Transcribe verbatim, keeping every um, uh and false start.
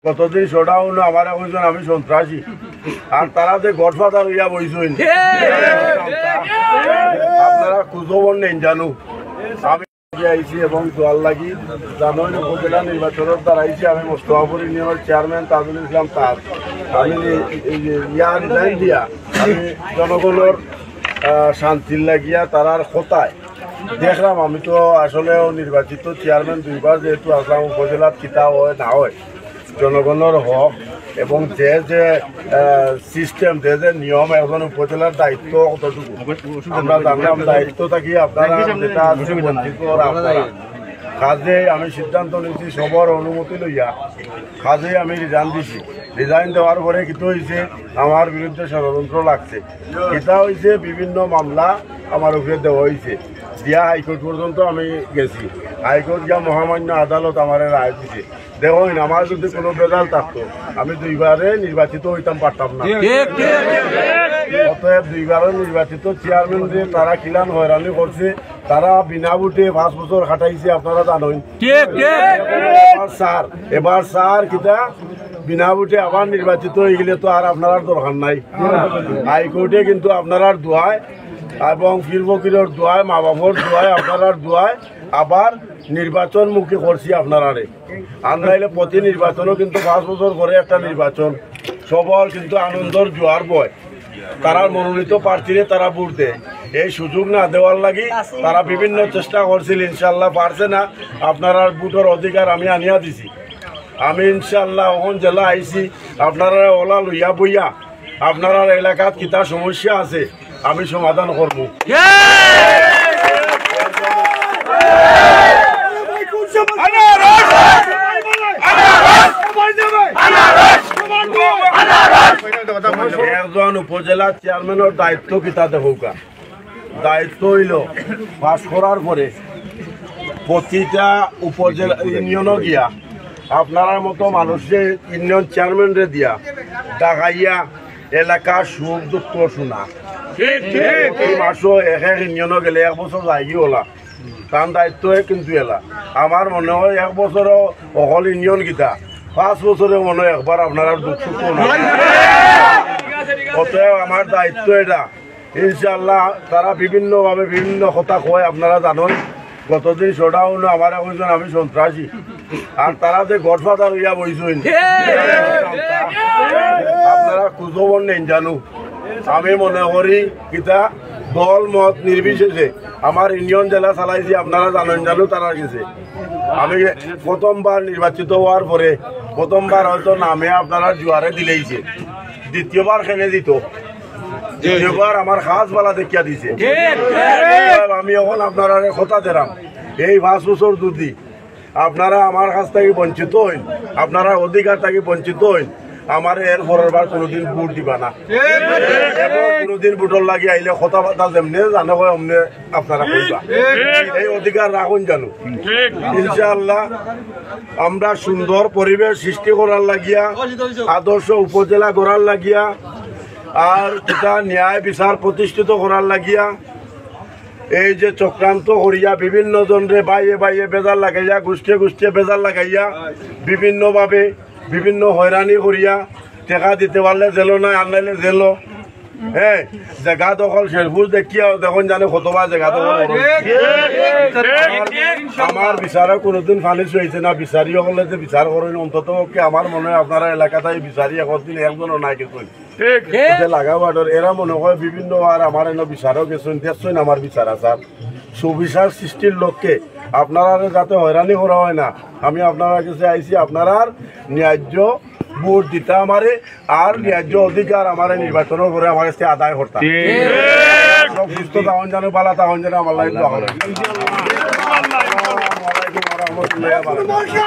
গতদিন শোডাউনো আমারে কইছইন আমি সন্ত্রাসী, আর তারা যে গডফাদার অইয়া বইছইন, আপনারা খুঁজখবর নেইন জানু। আমি আইছি এবং দোয়ার লাগি জানোইন উপজেলা নির্বাচনর দ্বারা আইছি। আমি মোস্তফাপুর ইউনিয়নর চেয়ারম্যান তাজুল ইসলাম তাজ। আমি এই যে ইয়া রিজাইন দিয়া আমি জনগণর, আহ, শান্তির লাগিয়া তারার কথায় দেখলাম, আমি তো আসলেও নির্বাচিত চেয়ারম্যান দুইবার যেহেতু আসলাম, উপজেলাত কিতা হয় না হয়, জনগণর হক এবং যে যে, আহ, সিস্টেম, যে যে নিয়ম, এখন উপজেলার দায়িত্ব কতটুকু আমরা জানলাম, দায়িত্ব থাকি আপনারা যেটা আছে বঞ্চিত আপনারা। কাজেই আমি সিদ্ধান্ত নিছি সবার অনুমতি লইয়া, কাজেই আমি রিজাইন দিছি। রিজাইন দেওয়ার পরে কিতা হইছে, আমার বিরুদ্ধে ষড়যন্ত্র লাগছে। কিতা হইছে, বিভিন্ন মামলা আমার উপরে দেওয়া হইছে, দিয়া হাইকোর্ট পর্যন্ত আমি গেছি। হাইকোর্ট গিয়া মহামান্য আদালত আমারে রায় দিছে। দেখইন, আমার যদি কোনো ভেজাল থাকতো, আমি দুইবারে নির্বাচিত হইতাম পারতাম না। ঠিক, ঠিক। অতএব দুইবারে নির্বাচিত চেয়ারম্যান যে তারা কিলান হয়রানি করছে, তারা বিনা ভোটে পাঁচ বছর খাটাইছে, আপনারা জানইন। ঠিক, ঠিক। এবার স্যার, এবার স্যার কিতা বিনা ভোটে আবার নির্বাচিত হয়ে গেলে তো আর আপনারার দরকার নাই। হাইকোর্টে কিন্তু আপনারার দোয়ায় এবং পীর ফকিরর দোয়ায়, মা বাবার দোয়ায়, আপনারার দোয়ায় আবার নির্বাচনমুখী করছি আপনারারে। আর নাইলে প্রতি নির্বাচনও কিন্তু পাঁচ বছর পরে একটা নির্বাচন, সবার কিন্তু আনন্দর জোয়ার বয়। তারার মনোনীত প্রার্থীরে তারা ভোট দেয়, এই সুযোগ না দেওয়ার লাগি তারা বিভিন্ন চেষ্টা করছিল, ইনশাল্লাহ পারছে না। আপনারার ভোটর অধিকার আমি আনিয়া দিছি। আমি ইনশাল্লাহ অখন জেলা আইছি, আপনারা ওলা লইয়া বইয়া আপনারার এলাকাত কিতা সমস্যা আছে আমি সমাধান করব। একজন উপজেলা চেয়ারম্যানর দায়িত্ব কিতা দেখউক্কা? দায়িত্ব হইল পাস করার পরে প্রতিটা উপজেলা ইউনিয়নও গিয়া আপনারার মতো মানুষরে ইউনিয়ন চেয়ারম্যানরে দিয়া ডাকাইয়া এলাকার সুখ দুঃখ শুনা। ঠিক, ঠিক। প্রতি মাসও এক এক ইউনিয়নও গেলে এক বছর যায়গি ওলা, তার দায়িত্ব কিন্তু এলা। আমার মনে হয় এক বছরও অকল ইউনিয়ন কিতা, পাঁচ বছরে মনে হয় একবার আপনারার দুঃখ সুখ শুনা। অতএব আমার দায়িত্ব এটা। ইনশাআল্লাহ তারা বিভিন্নভাবে বিভিন্ন কথা কয়, আপনারা জানইন। গতদিন শোডাউনো আমারে কইছইন আমি সন্ত্রাসী, আর তারা যে গডফাদার অইয়া বইছইন, আপনারা খুঁজখবর নেইন জানু। আমি মনে করি কিতা দল মত নির্বিশেষে আমার ইউনিয়ন জেলা চালাইছি, আপনারা জানইন জানু তারার গেছে। আমি প্রথমবার নির্বাচিত হওয়ার পরে প্রথমবার হয়তো নামে আপনারা জুয়ারে দিলাইছে, দ্বিতীয়বার কেনে দিত? দ্বিতীয়বার আমার খাস বালা দেখিয়া দিছে। আমি এখন আপনারারে কথা দিলাম, এই পাঁচ বছর যদি আপনারা আমার কাছ থাকি বঞ্চিত হইন, আপনারা অধিকার থাকি বঞ্চিত হইন, আমারে এর পরের বার কোনোদিন ভোট দিবা না। এবং কোনোদিন ভোটর লাগি আইলে কথাবার্তা যেমনে জানে কয় অমনে আপনারা কইবা। এই অধিকার রাখইন জানু। ইনশাআল্লাহ আমরা সুন্দর পরিবেশ সৃষ্টি করার লাগিয়া, আদর্শ উপজেলা গড়ার লাগিয়া, আর এটা ন্যায় বিচার প্রতিষ্ঠিত করার লাগিয়া এই যে চক্রান্ত করিয়া বিভিন্ন জনরে বাইয়ে বাইয়ে বেজার লাগাইয়া, গোষ্ঠী গোষ্ঠী বেজার লাগাইয়া বিভিন্নভাবে বিভিন্ন হয়রানি করিয়া টেকা দিতে পারলে জেলো নাই, আর নাইলে জেলো। হ্যাঁ, জাগা দখল শেরপুর দেখিয়া দেখইন জানে কতবার জাগা দখল করইন। আমার বিচারে কোনোদিন ফালিশ হইছে না, বিচারি হকলে যে বিচার করইন, অন্তত পক্ষে আমার মনে হয় আপনারা এলাকাত বিচারি একদিন একজনও নাই গেছইন। ঠিক। যে লাগা বার্ডার এরা মনে হয় বিভিন্ন আর আমার এনে বিচারও গেছইন, দেখছইন আমার বিচার আচার। সুবিচার সৃষ্টির লক্ষ্যে আপনারা যাতে হয়রানি করা হয় না, আমি আপনারার কাছে আইছি, আপনারার ন্যায্য ভোট দিতা আমারে, আর ন্যায্য অধিকার আমারে নির্বাচনর পরে আমার কাছে আদায় করতা। ঠিক। সব সুস্থ থাকইন জানু, বালা থাকইন জানু, আমার লাগি দোয়া করইন। আসসালামু আলাইকুম ওয়া রাহমাতুল্লাহি ওয়া বারাকাতুহু।